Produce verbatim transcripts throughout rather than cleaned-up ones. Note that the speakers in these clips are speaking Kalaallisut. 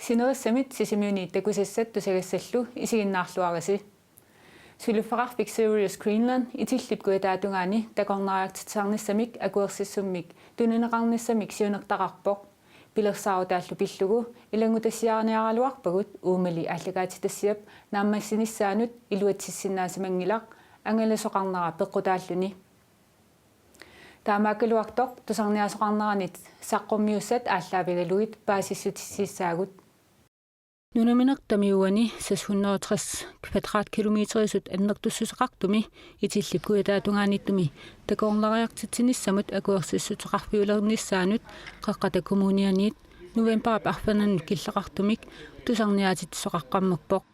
Sinerissamit Sisimiuni takusassat tusagassallu isiginnaarluarisi. Suliffeqarfik Sirius Greenland Itillip kujataatungaani takornariartitsisarnissamik akuersissummik tunineqarnissamik siunertaqarpoq. Pilersaarutaallu pillugu ilanngutassiariniaraluarpagut uummali aallakaatitassiap naammassinissaanut iluatsissinnaasimanngilaq angalasoqarnera peqqutaalluni. Taamaakkaluartoq tusarniaasoqarneranit saqqummiussat aallaavigalugit paasissutissaagut. Nunaminertami uani seks hundrede og tres kvadratkilometerisut annertussuseqartumi Itillip kujataatungaaniittumi takornariartitsinissamut akuersissuteqarfiulernissaanut Qeqqata Kommunianiit novembarip arfernanut killeqartumik tusarniaatitsisoqaqqammerpoq.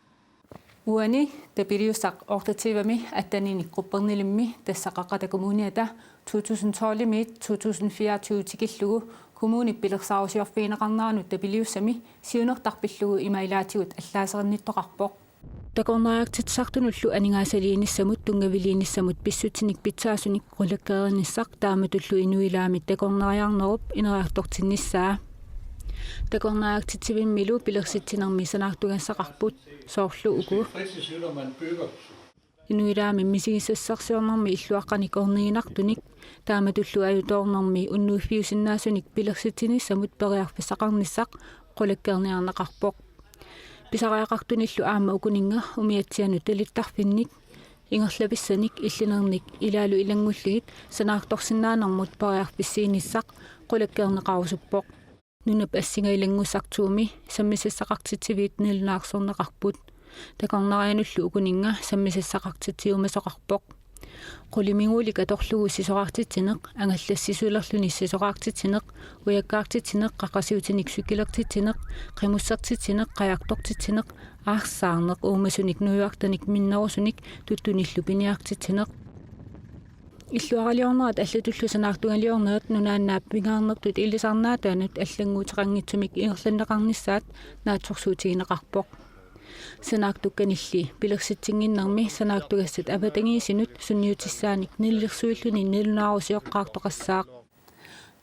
Uani tapiliussaq otteogtyvemi atteninik quppernilimmi, tassa Qeqqata Kommuniata to tusind tolvimiit to tusind fireogtyve tikillugu kommunip pilersaarusiorfigineqarneranut tapiliussami siunertaq pillugu ima ilaatigut allaaserinnittoqarpoq. Takornariartitsisartunullu aningaasaliinissamut tunngaviliinissamut pissutsinik pitsaasunik qulakkeerinissaq taamatullu inuit ilaamit takornariarnerup ineriartortinnissaa. Takornariartitsivimmilu pilersitsinermi sanaartugassaqarput, soorlu uku. Inuit ilaamit misigisassarsiornermi illuaqqanik orniginartunik taamatullu ajutoornermi unnuiffiusinnaasunik pilersitsinissamut periarfissaqarnissaq qulakkeerniarneqarpoq. Pisariaqartunillu aamma ukuninnga umiatsianut talittarfinnik, ingerlavissanik, illinernik ilaalu ilanngullugit sanaartorsinnaanermut periarfissiinissaq qulakkeerneqarusuppoq. Nunap assinga ilanngussartuumi sammisassaqartitsiviit nalunaarsorneqarput. Takornarianullu ukuninnga sammisassaqartitsiumasoqarpoq. Qulimiguulik atorlugu sisoraartitsineq, angallassisulerluni sisoraartitsineq, ujakkaartitsineq, qaqqasiutinik cykelertitsineq, qimussertitsineq, qajartortitsineq, aarsaarneq, uumasunik nujuartanik minnerusunik tuttunillu piniartitsineq. Illuaraliornerat allatullu sanaartugaliornerat nunaannaap pingaarnertut ilisarnaataanut allannguuteqanngitsumik ingerlanneqarnissaat naatsorsuutigineqarpoq. Sanaartukkanilli pilersitsinnginnermi sanaartugassat avatangiisinut sunniutissaanik nalilersuilluni nalunaarusioqqaartoqassaaq.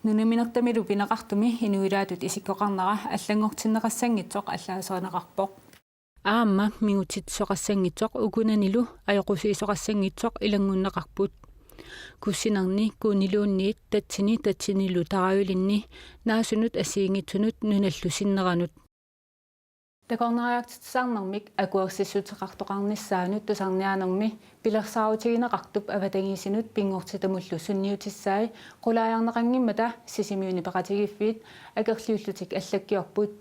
Nunaminertamilu pineqartumi inuit ilaatut isikkoqarnera allanngortinneqassanngitsoq allaaserineqarpoq. Aamma mingutsitsisoqassanngitsoq ukunanilu ajoqusiisoqassanngitsoq ilanngunneqarput. Kussinerni kuuniluunniit tatsini tatsinilu taravilinni naasunut assigiinngitsunut nunallu sinneranut. Takornariartitsisarnermik akuersissuteqartoqarnissaanut tusarniaanermi pilersaarutigineqartup avatangiisinut pinngortitamullu sunniutissai qulaajarneqanngimmata Sisimiuni peqatigiiffiit akerliullutik allakkiorput.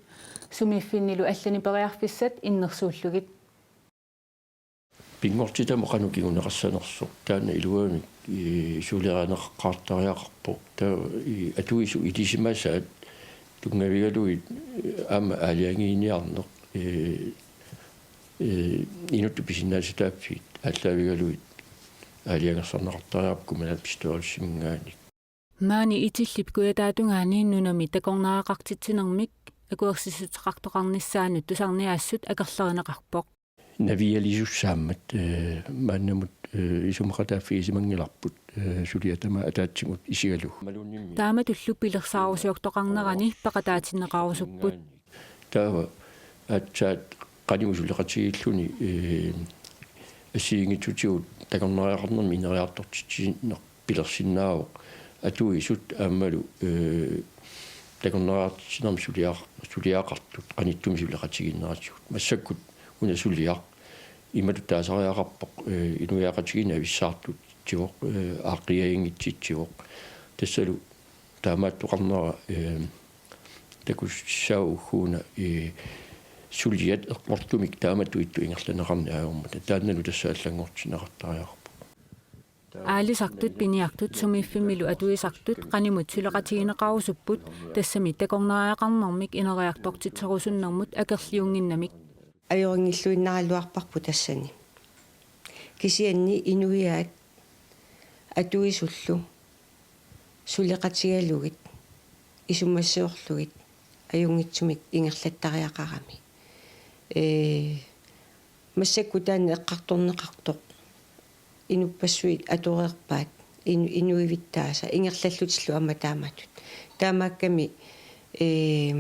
Sumiiffinnilu allani periarfissat innersuullugit. Pinngortitamut qanoq kinguneqassanersoq taanna iluamik, ii, suliarineqaqqaartariaqarpoq. Taava, ii, atuisut ilisimasaat tunngavigalugit, ii, aamma aalajangiiniarneq, ii, ii, inuttut pisinnaatitaaffiit aallaavigalugit aalajangersarneqartariaqarpoq kommunalbestyrelsiminngaanniit. Maani Itillip kujataatungaani nunami takornariaqartitsinermik akuersissuteqartoqarnissaanut tusarniaassut akerlerineqarpoq. Navialisussaammat, ee, maannamut, ee, isumaqataaffigisimanngilarput, ee, suliat tamaat ataatsimut isigalugu. Taamatullu pilersaarusiortoqarnerani peqataatinneqarusupput. Taava aatsaat qanimut suleqatigiilluni, ee, assigiinngitsutigut takornariaqarnermi ineriartortitsineq pilersinnaavoq atuisut aammalu, ee, takornariartitsinermi suliaq-, suliaqartut qanittumi suleqatigiinnerisigut. Massakkut una suliaq imatut taasariaqarpoq, ee, inuiaqatigiinni avissaartutsivoq, ee, aaqqiaginngitsitsivoq. Tassalu taamaattoqarnera, ee, takussaavoq ugguuna, ee, suliat eqqortumik taamatut ittut ingerlanneqarneq ajormat. Taannalu tassa allanngortinneqartariaqarpoq. Aalisartut, piniartut sumiiffimmilu atuisartut qanimut suleqatigineqarusupput, tassami takornariaqarnermik ineriartortitserusunnermut akerliunnginnamik. Ajorinngilluinnaraluarparput tassani. Kisianni inuiaat atuisullu suleqatigalugit isumassiorlugit ajunngitsumik ingerlattariaqarami. Ee, massakkut taanna eqqartorneqartoq inuppassuit atoreerpaat inu-, inuivittaasa ingerlallutillu aamma taamatut. Taamaakkami, ee,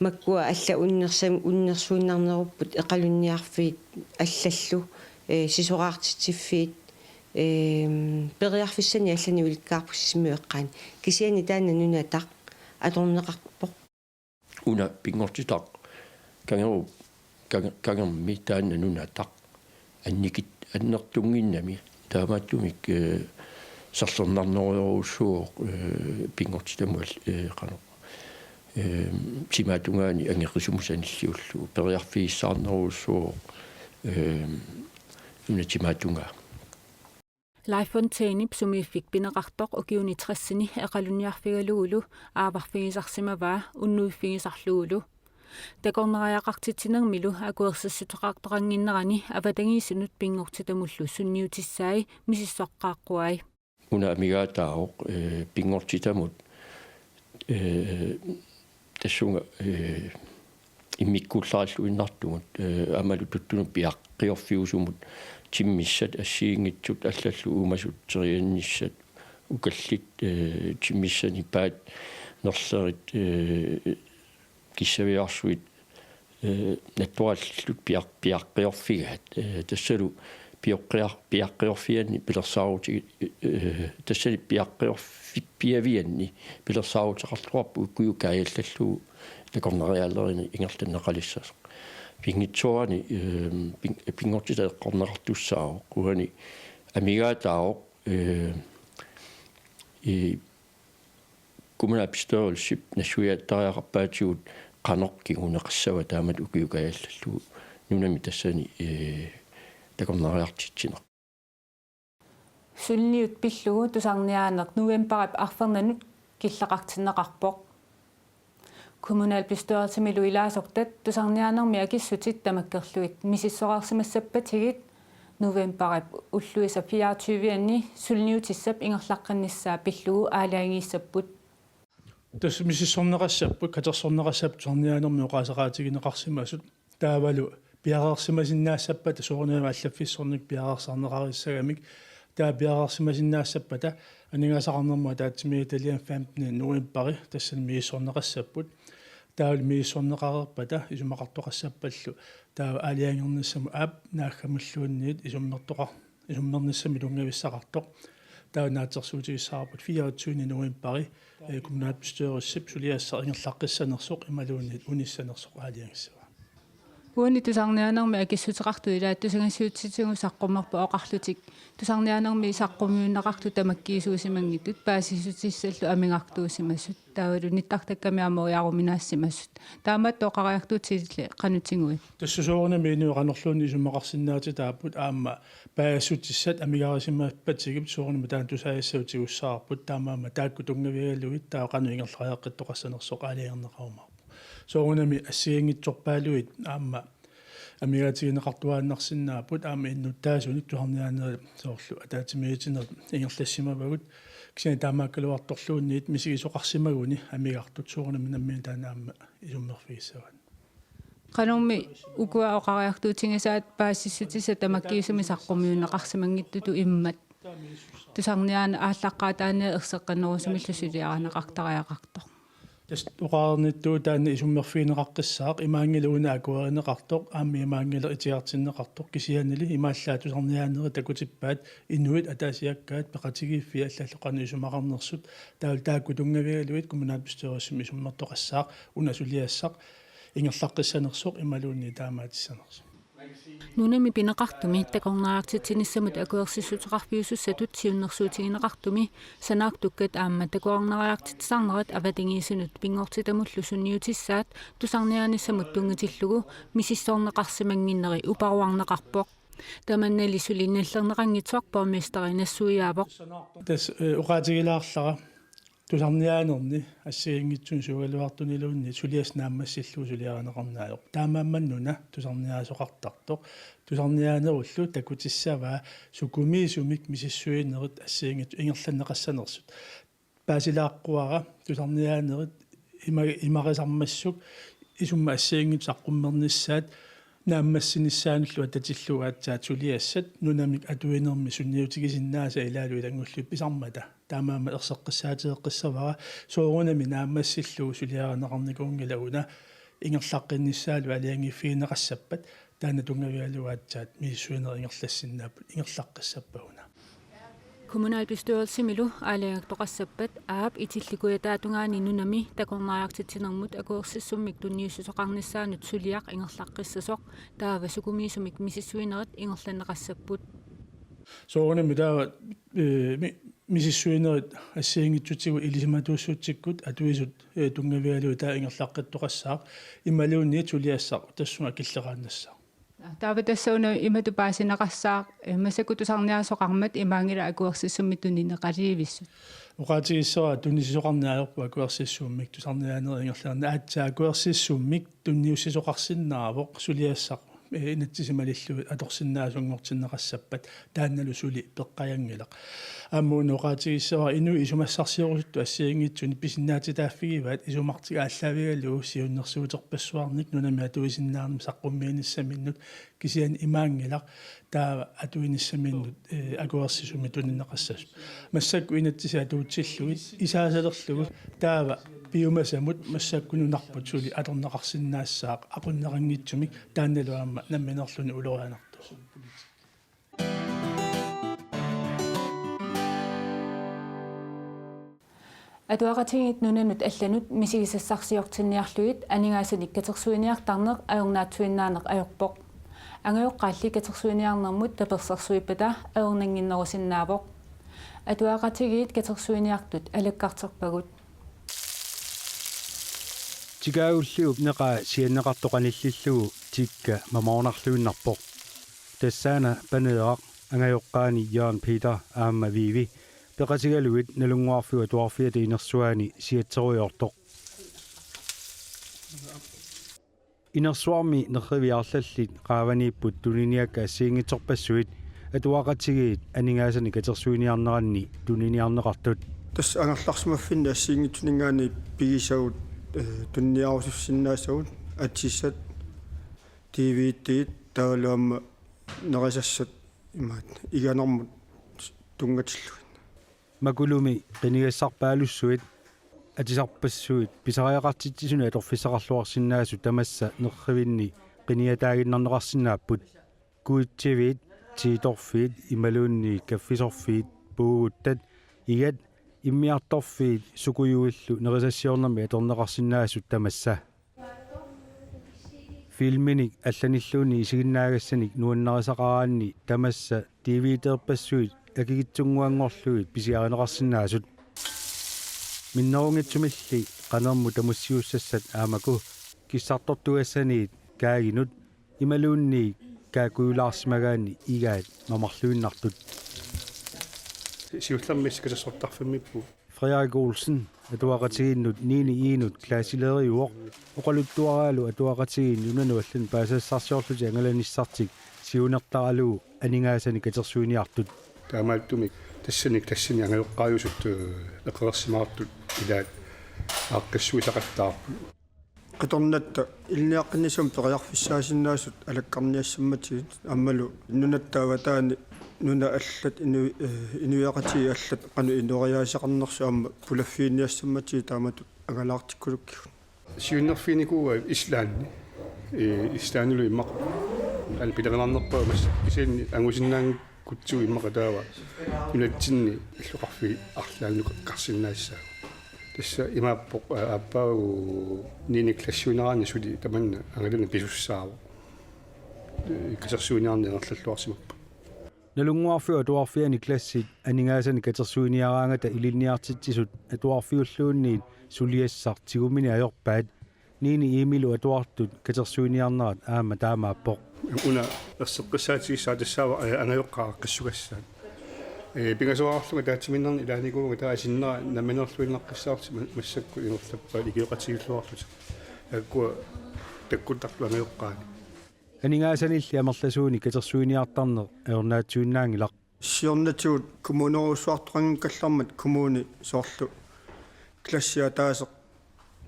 Makkua alla unnersam-, unnersuinnarnerupput eqalunniarfiit allallu, ee, sisoraartitsiffiit, ee, periarfissanik allanik ulikkaarpoq Sisimiut eqqaani. Kisianni taanna nunataq atorneqarpoq. Una pinngortitaq kangeru-, kange-, kangermi taanna nunataq annikit-, annertunnginnami taamaattumik, ee, serlernarnerujorujussuuvoq, ee, pinngortitamut, ee, qanoq, ee, timaatungaani angeqisumut sanilliullugu periarfigissaarnerujussuuvoq, ee, una timaatungaa. Leif Fonteinep sumiiffik pineqartoq ukiuni tressini eqalunniarfigalugulu aavarfigisarsimavaa unnuiffigisarlugulu. Takornariaqartitsinermilu akuersissuteqartoqannginnerani avatangiisinut pinngortitamullu sunniutissai misissoqqaaqquai. Una amigaataavoq, ee, pinngortitamut, ee, tassunga, ee, immikkuullarilluinnartugut, ee, aammalu tuttunut piaqqiorfiusumut timmissat assigiinngitsut allallu uumasut teriannissat ukallit, ee, timmissanik paat nerlerit, ee, kissaviarsuit, ee, nattorallit piaq-, piaqqiorfigaat. Ee, tassalu pioqqiar-, piaqqiorfianni pilersaaruti-, ee, tassani piaqqiorfippiavianni pilersaaruteqarluarpoq ukioq kaajallallugu takornariaalerini ingerlanneqalissasoq. Pinngitsoorani, ee, pin-, pinngortitaq eqqorneqartussaavoq, uani amigaataavoq, ee, ee, kommunalbestyrelsip nassuiaattariaqarpaatigut qanoq kinguneqassava taamatut ukioq kaajallallugu nunami tassani, ee, takornariartitsineq. Suliniut pillugu tusarniaaneq novembarip arfernanut killeqartinneqarpoq. Kommunalbestyrelsimilu ilaasortat tusarniaanermi akissutit tamakkerlugit misissoreersimassappatigit novembarip ulluisa fireogtyve-anni suliniutissap ingerlaqqinnissaq pillugu aalajangiissapput. Tassa misissorneqassapput, katersorneqassapput tusarniaanermi oqaaseqaatigineqarsimasut. Taavalu piareersimasinnaassappata soorunami allaffissornikkut piareersarneqarissagamik. Taava piareersimasinnaassappata aningaasaqarnermut ataatsimiititaliami femten novembari tassani misissorneqassapput. Taavalu misissorneqareerpata isumaqartoqassappallu taava aalajangernissamut aap naaggamilluunniit isummertoqa-, isummernissamik tunngavissaqartoq. Taava naatsorsuutigissavarput fireogtyve novembari, ee, kommunalbestyrelsip suliassaq ingerlaqqissanersoq imaluunniit unissanersoq aalajangissavaa. Uani tusarniaanermi akissuteqartut ilaat tusagassiuutitigut saqqummerput oqarlutik tusarniaanermi saqqummiunneqartut tamakkiisuusimanngitsut paasissutissallu amigartuusimasut. Taavalu nittartakkami aamma ujaruminaassimasut. Taamaattoq oqariartuutillit qanoq tiguit? Tassa soorunami inuit qanorluunniit isumaqarsinnaatitaapput aamma paasissutissat amigarisimappatigut soorunami taanna tusagassaagut tigussavarput, taamaammat taakku tunngavigalugit taava qanoq ingerlariaqqittoqassanersoq aalajangerneqarumaarpoq. Soorunami assigiinngitsorpaalugit aamma amigaatigineqartuaannarsinnaapput aamma innuttaasunik tusarniaanerit soorlu ataatsimiitinerit ingerlassimavagut, kisianni taamaakkaluartorluunniit misigisoqarsimaguni amigartut, soorunami nammineq taanna aamma isummerfigissavaat. Qanormi ukua oqariartuutigisaat paasissutissat tamakkiisumik saqqummiunneqarsimanngitsutut immat tusarniaaneq aallaqqaataaniit erseqqinnerusumillu suliarineqartariaqartoq? Tassa oqarnittut taanna isummerfigineqaqqissaaq, imaanngilaq una akuerineqartoq, aamma imaanngilaq itigartinneqartoq, kisiannili imaallaat tusarniaanerit takutippaat inuit ataasiakkaat peqatigiiffiit allallu qanoq isumaqarnersut, taavalu taakku tunngavigalugit kommunalbestyrelsimi isummertoqassaaq una suliassaq ingerlaqqissanersoq imaluunniit taamaatissanersoq. Nunami pineqartumi takornariartitsinissamut akuersissuteqarfiusussatut siunnersuutigineqartumi sanaartukkat aamma takuarnariartitsisarnerat avatangiisinut pinngortitamullu sunniutissaat tusarniaanissamut tunngatillugu misissorneqarsimannginneri uparuarneqarpoq. Tamannali suli nallerneqanngitsoq borgmesteri nassuiaavoq. Tassa, ee, oqaatigilaarlara tusarniaanerni assigiinngitsunik suugaluartuniluunniit suliassaq naammassillugu suliarineqarneq ajorpoq. Taamaammat una tusarniaasoqartartoq. Tusarniaanerullu takutissavaa sukumiisumik misissuinerit assigiinngitsut ingerlanneqassanersut. Paasilaaqqavara tusarniaanerit ima-, imarisarmassuk isummat assigiinngitsut saqqummernissaat naammassinissaanullu atatillugu aatsaat suliassat nunamik atuinermi sunniutigisinnaasat ilaalu ilanngullugit pisarmata. Taamaammat erseqqissaateqqissavara soorunami naammassillugu suliarineqarnikuunngilaq una Ingerlaqqinnissaalu aalajangiiffigineqassappat taanna tunngavigalugu aatsaat misissuinerit ingerlassinnaapput, ingerlaqqissappat una. Kommunalbestyrelsimilu aalajangertoqassappat aap Itilleq Kujataatungaani nunami takornariartitsinermut akuersissummik tunniussisoqarnissaanut suliaq ingerlaqqissasoq, taava sukumiisumik misissuinerit ingerlanneqassapput. Soorunami taava, eh, mi-, misissuinerit assigiinngitsutigut ilisimatuussutsikkut atuisut, eh, tunngavigalugit taava ingerlaqqittoqassaaq imaluunniit suliassaq tassunga killeqaannassaaq. Taava tassa una imatut paasineqassaaq, eh, massakkut tusarniaasoqarmat imaanngilaq akuersissummik tunineqalivissut. Oqaatigissavara tunisisoqarneq ajorput akuersissummik tusarniaanerit ingerlaneranni, aatsaat akuersissummik tunniussisoqarsinnaavoq suliassaq, eh, inatsisit malillugit atorsinnaasunngortinneqassappat taannalu suli peqqajanngilaq. Aamma una oqaatigissavara inuit isumassarsiorusuttut assigiinngitsunik pisinnaatitaaffigivaat isumartik aallaavigalugu siunnersuuterpassuarnik nunami atuisinnaanermik saqqummiinissaminnut, kisianni imaanngilaq taava atuinissaminnut, eh, akuersissummik tunineqassasoq. Massakkut inatsisit atuutillugit isaasalerlugu taava piumasamut massakkut nunarput suli atorneqarsinnaassaaq aqunneqanngitsumik, taannalu aamma nammineerluni ulorianartoq. Atuaqatigiit nunanut allanut misigisassarsiortinniarlugit aningaasanik katersuiniartarneq ajornaatsuinnaaneq ajorpoq. Angajoqqaalli katersuiniarnermut tapersersuippata ajornannginnerusinnaavoq. Atuaqatigiit katersuiniartut alakkarterpagut. Tikaagulliup neqaa sianneqartoq qanillillugu tikka mamaornarluinnarpoq. Tassaana Paneeraq, angajoqqaani Jørgen Peter aamma Vivi peqatigalugit Nalunnguarfiup Atuarfiata inersuaani siatserujoortoq. Inersuarmi nerriviit arlallit qaavaniipput tuniniakkat assigiinngitsorpassuit atuaqatigiit aningaasanik katersuiniarneranni tuniniarneqartut. Tassa angerlarsimaffinni assigiinngitsuninngaanniit pigisagut, eh, tuniniarusussinnaasagut, atisat, D V D-t, taavalu aamma nerisassat imaat iganermut tunngatillugit. Makulumi qinigassarpaalussuit atisarpassuit pisariaqartitsisunik atorfissaqarluarsinnaasut tamassa nerrivinni qinigataaginnarneqarsinnaapput. Kuitsivit, tiitorfiit imaluunniit kaffisorfiit, puuguttat, igat, immiartorfiit sukujuillu nerisassiornermi atorneqarsinnaasut tamassa. Filminik allanilluunniit isiginnaagassanik nuannarisaqaraanni tamassa D V D-rpassuit akikitsunnguanngorlugit pisiarineqarsinnaasut. Minnerunngitsumilli qanermut tamussiussassat aammaku kissartortugassaniit kaaginut imaluunniit kaakkujulaarsimagaanni igaat mamarluinnartut. Siullermik katersortarfimmiippugut. Frederik Olsen atuaqatigiinnut niende E-nut klasselæreriuvoq, oqaluttuaraalu atuaqatigiit nunanut allanut paasisassarsiorlutik angalanissartik siunertaralugu aningaasanik katersuiniartut. Taamaattumik tassani klassini angajoqqaajusut, eh, eqeersimaartut ilaat aaqqissuissaqattaarput. Qitornatta ilinniaqqinnissamut periarfissaasinnaasut alakkarniassammatigit aammalu nunatta avataani nunat allat inu-, eh, inuiaqatigiit allat qanoq inooriaaseqarnersut aamma pulaffiginiassammatigit taamatut angalaartikkulukkigut. Siunnerfiginikuuaat Islandi. Eh, Islandilu immaqa. Aana pilerinarnerpaaq massa kisianni angusinnaanngikkutsigu immaqa taava nunatsinni illoqarfiit arlaannukkarsinnaassaagut. Tassa imaappoq, aa, aappaagu niende klassiunerani suli tamanna angalani pisussaavoq. Eh, katersuiniarneq ingerlalluarsimapput. Nalunnguarfiup Atuarfiani klassit aningaasanik katersuiniaraangata ilinniartitsisut atuarfiulluunniit suliassaq tigumminik ajorpaat, niende E-milu atuartut katersuiniarnerat aamma taamaappoq. Una erseqqissaatigissaaq tassaavoq, eh, angajoqqaat aaqqissugassaat. Eh, pingasoraarlunga ataatsimiinnerni ilaanikuuvunga taava sinnera nammineerluinnaqqissaarlutik ma-, massakkut ingerlappaat ikioqatigiilluarlutik. Taakkua takkuttartut angajoqqaanni. Aningaasanilli amerlasuunik katersuiniartarneq ajornaatsuinnaanngilaq. Siornatigut kommunerujussuartoqanngikkallarmat kommuni soorlu klassi ataaseq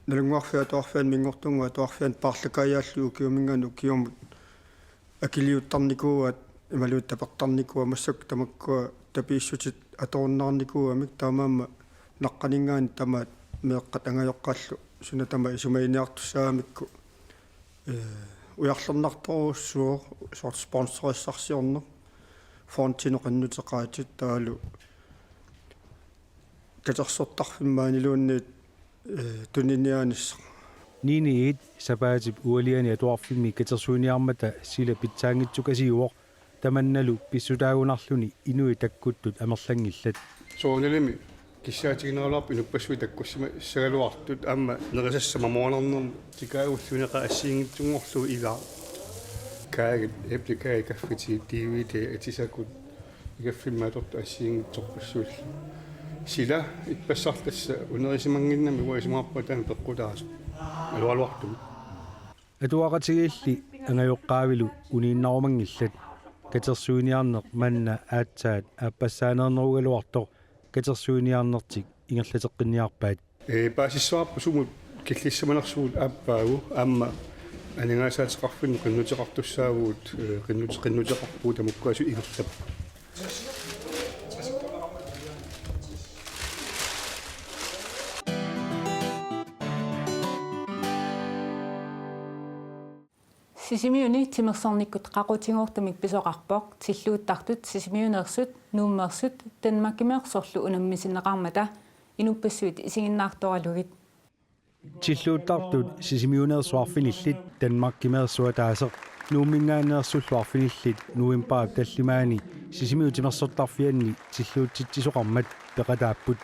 Nalunnguarfiup Atuarfiani Minngortunnguup Atuarfiani paarlakaajaallu ukiuminngaanniit ukiumut akiliuttarnikuuaat imaluunniit tapertarnikuuaat, massakkut tamakkua tapiissutit atorunnaarnikuugamik, taamaammat naqqaninngaanniit tamaat meeqqat angajoqqaallu suna tamaat isumaginiartussaagamikku Ee, ujarlernartorujussuuvoq soorlu sponsorissarsiorneq, fondinut qinnuteqaatit taavalu katersortarfimmi maaniluunniit, ee, tuniniaanissaq. Niniit sapaatip ualiani atuarfimmi katersuiniarmata sila pitsaanngitsukasiuvoq, tamannalu pissutaagunarluni inuit takkuttut amerlanngillat. Soorunalimi kissaatigineraluarpoq inuppassuit takkussimassagaluartut aamma nerisassat mamoornarnermut tikaagulluineqaaq assigiinngitsunngorlugu ilaa. Kaagit, æblekaage, kaffitii, D V D, atisakut, igaffimmi atortut assigiinngitsorpassuillu. Sila ippassaq tassa unerisimannginnami uanga isumaqarpunga taanna peqqutaasoq. Alualuartumik. Atuaqatigiilli angajoqqaavilu uniinnarumanngillat. Katersuiniarneq manna aatsaat aappassaaneernerugaluartoq katersuiniarnertik ingerlateqqinniarpaat. Ee, paasissavarput sumut killissamanersugut aappaagu aamma aningaasaateqarfinnut qinnuteqartussaavugut, ee, qinnut-, qinnuteqarpugut tamakkuasu ingerlapput. Sisimiuni timersornikkut qaqutigoortumik pisoqarpoq tilluuttartut Sisimiuneersut, Nuummeersut, Danmarkimeersorlu unammisinneqarmata inuppassuit isiginnaartoralugit. Tilluuttartut Sisimiuneersut arfinillit Danmarkimeersut ataaseq Nuumminngaanneersullu arfinillit novembarip tallimaani Sisimiut timersortarfianni tilluutsitsisoqarmat peqataapput.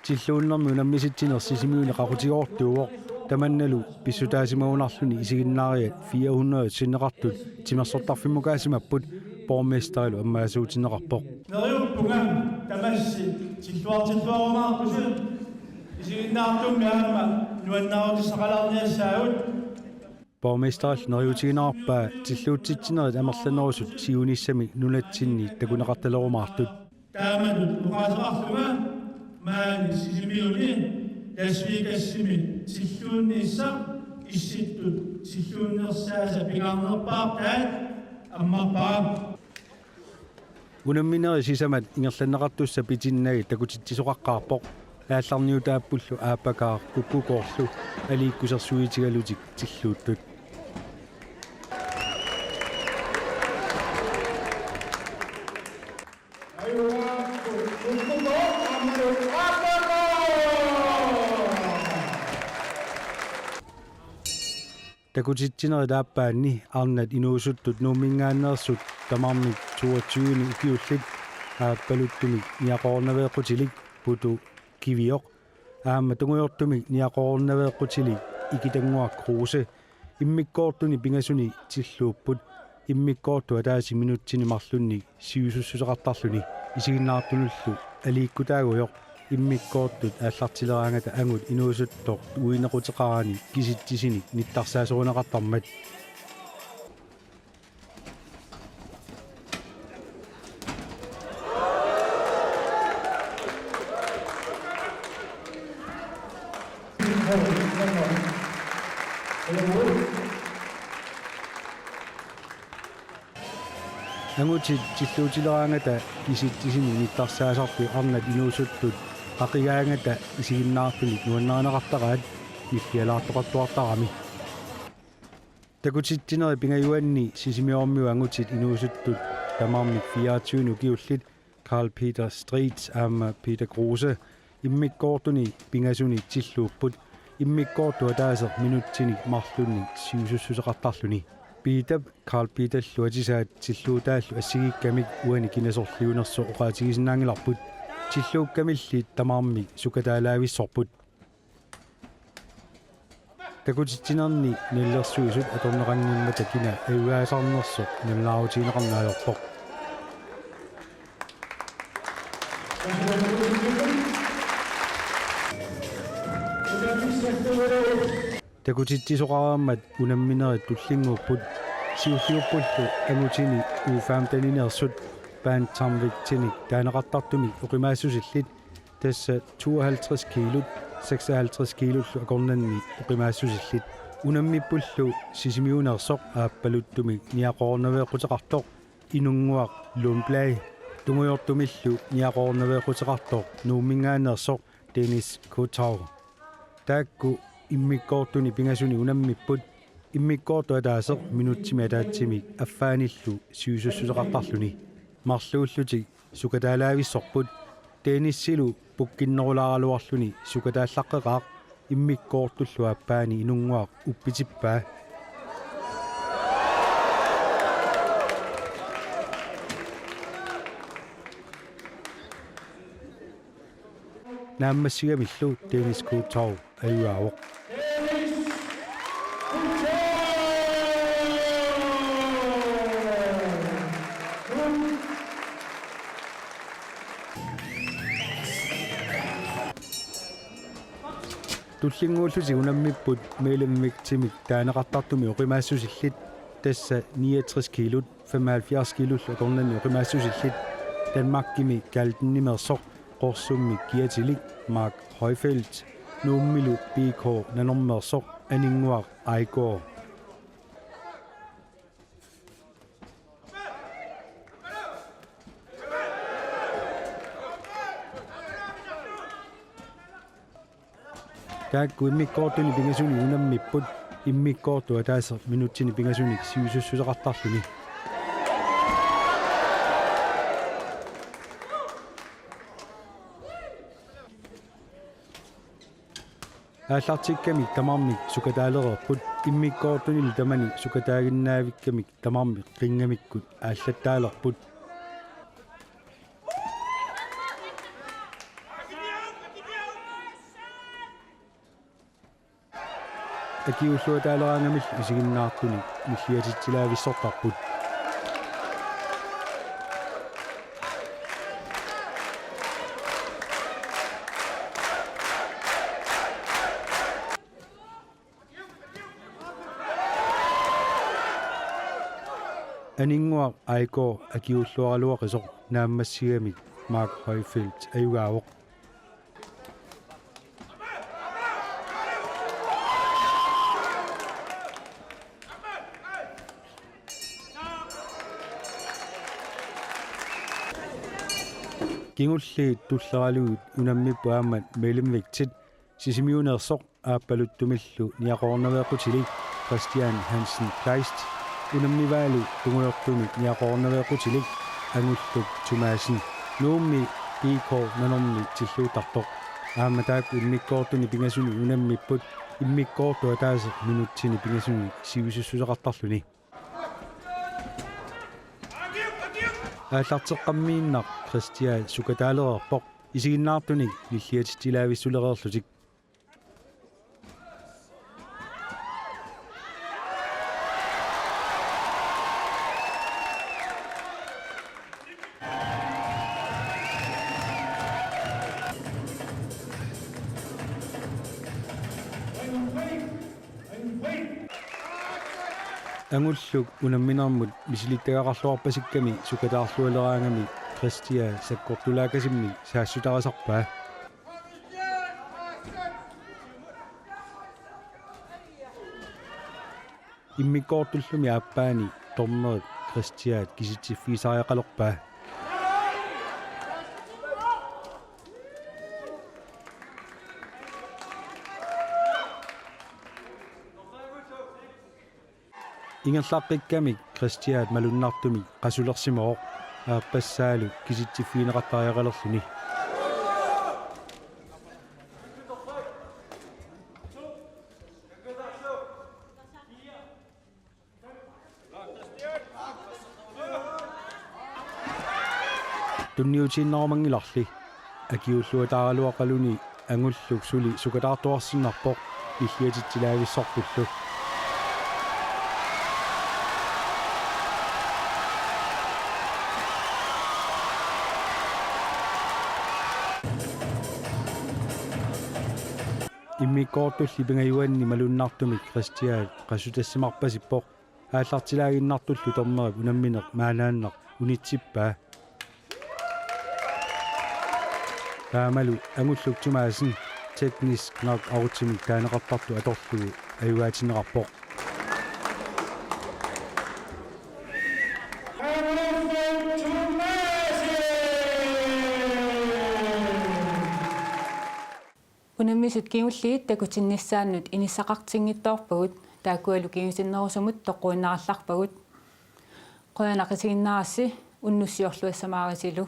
Tilluunnermi unammisitsineq Sisimiuni qaqutigoortuuvoq, tamannalu pissutaasimagunarluni isiginnaariat fire hundrede sinneqartut timersortarfimmukaasimapput, borgmesterilu ammaassuutinneqarpoq. Neriuppunga tamassi tilluartilluarumaarpusi isiginnaartummi aamma nuannaarutissaqalaarniassaagut. Borgmesterillu neriuutiginerarpaa tilluutsitsinerit amerlanerusut siunissami nunatsinni takuneqartalerumaartut. Taamatut oqaaseqarlunga maani Sisimiuni Las Vegasimi tilluunniissaq Issittut tilluunnersaasa pingaarnerpaartaat ammarpara. Unamminerit sisamat ingerlanneqartussat pitinnagit takutitsisoqaqqaarpoq, aallarniutaappullu aappakaaq kukkukoorlu aliikkusersuitigalutik tilluuttut. Takutitsinerit aappaanni arnat inuusuttut Nuumminngaanneersut tamarmik toogtyve ukiullit, aappaluttumik niaqornaveeqqutilik Putu Kivioq aamma tungujortumik niaqornaveeqqutilik Ikitannguaq Kruse immikkoortuni pingasuni tilluupput, immikkoortut ataaseq minutsini marlunnik sivisussuseqartarluni. Isiginnaartunullu aliikkutaagujoq immikkoortut aallartileraangata angut inuusuttoq uinequteqarani kisitsisinik nittarsaasoruneqartarmat. Angutit tilluutileraangata kisitsisinik nittarsaasartut arnat inuusuttut qaqigaangata isiginnaartunik nuannarineqartaraat nillialaartoqartuartarami. Takutitsinerit pingajuanni Sisimiormiut angutit inuusuttut tamarmik fireogtyve ukiullit Karl Peter Street aamma Peter Kruse immikkoortuni pingasuni tilluupput, immikkoortut ataaseq minutsinik marlunnik sivisussuseqartarluni. Peterip Karl Peterlu atisaat tilluutaallu assigiikkamik uani kinasorliunersoq oqaatigisinnaanngilarput. Tilluukkamilli tamarmik sukataalaavissorput. Takutitsinerni nalilersuisut atorneqanngimmata kina ajugaasarnersoq nalunaarutigineqarneq ajorpoq. Takutitsisoqareermat unamminerit tullinnguupput, siulliuppullu angutini U femten-ineersut bantamvægtinik taaneqartartumik oqimaassusillit, tassa tooghalvtreds kiilut, seksoghalvtreds kiilullu akornanni oqimaassusillit. Unammippullu Sisimiuneersoq aappaluttumik niaqornaveeqquteqartoq Inunnguaq Lundblad, tungujortumillu niaqornaveeqquteqartoq Nuumminngaanneersoq Dennis Kotau. Taakku immikkoortuni pingasuni unammipput, Immikkoortut ataaseq minutsimik ataatsimik affaanillu sivisussuseqartarluni. Marluullutik sukataalaavissorput, tennisilu pukkinnerulaaraluarluni sukataallaqqeqaaq immikkoortullu aappaani Inunnguaq uppitippaa. Naammassigamillu Dennis Kuto ajugaavoq. Tullinnguullutik unammipput mellemvægtimik taaneqartartumik oqimaassusillit, tassa niogtres kiilut femoghalvfjerds kiilullu akornanni oqimaassusillit. Danmarkimi Galtenimeersoq qorsummik kiatilik Mark Højfeldt, Nuummilu B K Nanormeersoq Aninnguaq Aiko. Taakku immikkoortunik pingasunik unammipput, immikkoortut ataaseq minutsinik pingasunik sivisussuseqartarluni. Aallartikkamik tamarmik sukataalereerput, immikkoortunilu tamani sukataaginnaavikkamik tamarmik qingamikkut aallattaalerput. Akiuulluataaleraangamillu isiginnaartunik nilliatitsilaavissortarput. Aninnguaq Aiko akiuulluaraluaqisoq naammassigamik Mark Højfeldt ajugaavoq. Kingulliit tulleraluit unammipput aamma mellemvægtit, Sisimiuneersoq Aappaluttumillu niaqornaveeqqutilik Christian Hansen Kleist, unammivaalu tungujortumik niaqornaveeqqutilik Angulluk Thomassen, Nuummi B K Nanormi tilluuttartoq. Aamma taakku immikkoortunik pingasunik unammipput, immikkoortut ataaseq minutsinik pingasunik sivisussuseqartarluni. Aallarteqqammiinnaq Christian sukataalereerpoq, isiginnaartunik nilliatitsilaavissulereerlutik. Angulluk unamminermut misilittagaqarluarpasikkami sukataarlualeraangami Christian sakkortulaakasimmik saassutarisarpaa. Immikkoortullumi aappaani dommerip Christian kisitsiffigisariaqalerpaa. Ingerlaqqikkamik Christian malunnartumik qasulersimavoq, aappassaalu kisitsiffigineqartariaqalerluni. Tunniutiinnarumanngilarli, akiuulluataaraluaqaluni Angulluk suli sukataartuarsinnarpoq nilliatitsilaavissorpullu. Immikkoortulli pingajuanni malunnartumik Christian qasutassimarpasippoq, aallartilaaginnartullu dommerip unammineq maanaannaq unitsippaa. Taamalu Angulluk Thomassen teknisk knockoutimik taaneqartartut atorlugu ajugaatinneqarpoq. Unammisut kingulliit takutinnissaannut inissaqartinngitsoorpagut. Taakkualu kingusinnerusumut toqquinnarallarpagut. Qujanaq isiginnaarassi unnussiorluassamaarisilu.